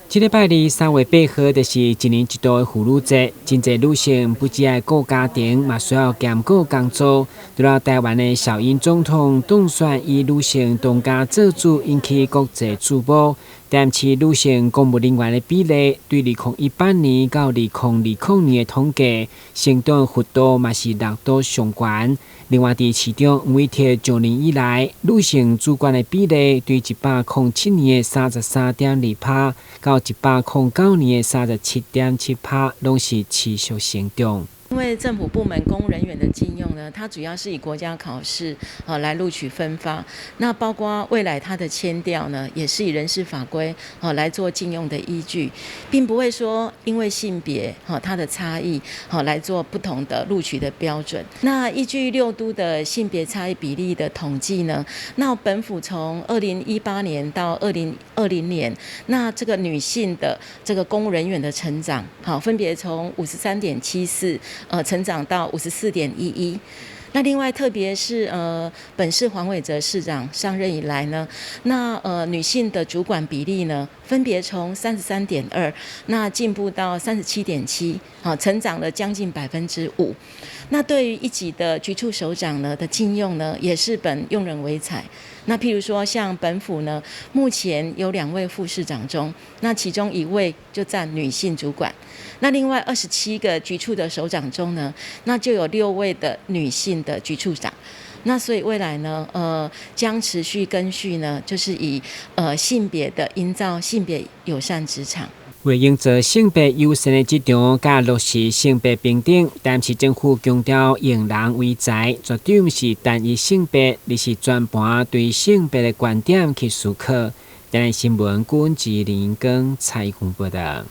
這禮拜二3月8號，就是一年一度的婦女節。真濟女性不只愛顧家庭，嘛需要兼顧工作。除了台灣的小英總統當選以女性當家做主，引起國際矚目。台南市女性公務人員的比例，對2018年到2020年的統計，成長幅度嘛是六度上懸。另外，佇市長黃偉哲上任以來，女性主管的比例對107年的33.2%，到109年的37.7%，攏是持續成長。因為政府部門公務人員的進用呢，它主要是以國家考試來錄取分發，那包括未來它的簽調呢，也是以人事法規來做進用的依據，並不會說因為性別它的差異來做不同的錄取的標準。那依據六都的性別差異比例的統計呢，那本府從2018年到2020年，那這個女性的這個公務人員的成長，好，分別從53.74，成長到54.11。那另外，特別是本市黃偉哲市長上任以來呢，那女性的主管比例呢，分別從33.2，那進步到37.7，好，成長了將近5%。那對於一級的局處首長呢的進用呢，也是本用人唯才。那譬如說，像本府呢，目前有兩位副市長中，那其中一位就佔女性主管。那另外27個局處的首長中呢，那就有六位的女性的局處長。那所以未來呢，將持續赓續呢，就是以性別的營造性別友善職場。為營造性別友善的職場，佮落實性別平等，台南市政府強調用人唯才，絕對毋是單一性別，而是全盤對性別的觀點去思考。台南新聞，郭文吉、林英庚採訪報導。